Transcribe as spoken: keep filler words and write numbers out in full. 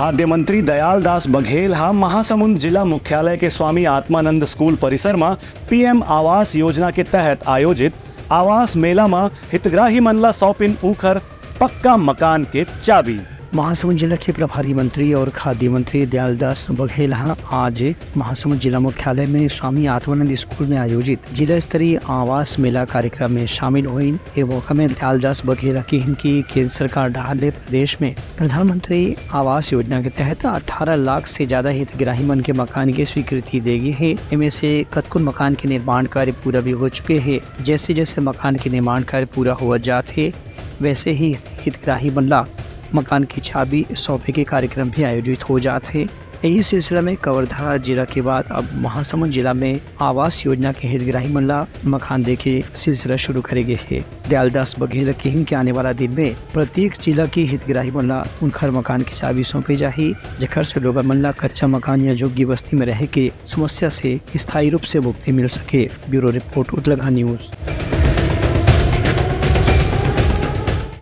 खाद्य मंत्री दयाल दास बघेल ह महासमुंद जिला मुख्यालय के स्वामी आत्मानंद स्कूल परिसर म पीएम आवास योजना के तहत आयोजित आवास मेला म हितग्राही मन ला सौंपिन ऊखर पक्का मकान के चाबी। महासमुंद जिला के प्रभारी मंत्री और खाद्य मंत्री दयालदास बघेल ह आज महासमुंद जिला मुख्यालय में स्वामी आत्मानंद स्कूल में आयोजित जिला स्तरीय आवास मेला कार्यक्रम में शामिल होइन। ए मौका में दयालदास बघेल ह किहिन कि केंद्र सरकार डहार ले प्रदेश में प्रधानमंत्री आवास योजना के तहत अठारह लाख से ज्यादा हितग्राही मन के मकान के स्वीकृति दे गे हे। एमे से कतकुन मकान के निर्माण कार्य पूरा भी हो चुके हे। जैसे जैसे मकान के निर्माण कार्य पूरा होवत जात हे, वैसे ही हितग्राही मन ला मकान की चाबी सौंपे के कार्यक्रम भी आयोजित हो जात हे। यही सिलसिला में कवर्धा जिला के बाद अब महासमुंद जिला में आवास योजना के हितग्राही मन ला मकान दे के सिलसिला शुरू करे गे हे। दयालदास बघेल किहिन के आने वाला दिन में प्रत्येक जिला के हितग्राही मन ला उनखर मकान की चाबी सौंपे जाही, जेखर से लोगन मन ला कच्चा मकान या झुग्गी बस्ती में रहे के समस्या से स्थायी रूप से मुक्ति मिल सके। ब्यूरो रिपोर्ट, उतलगहा न्यूज।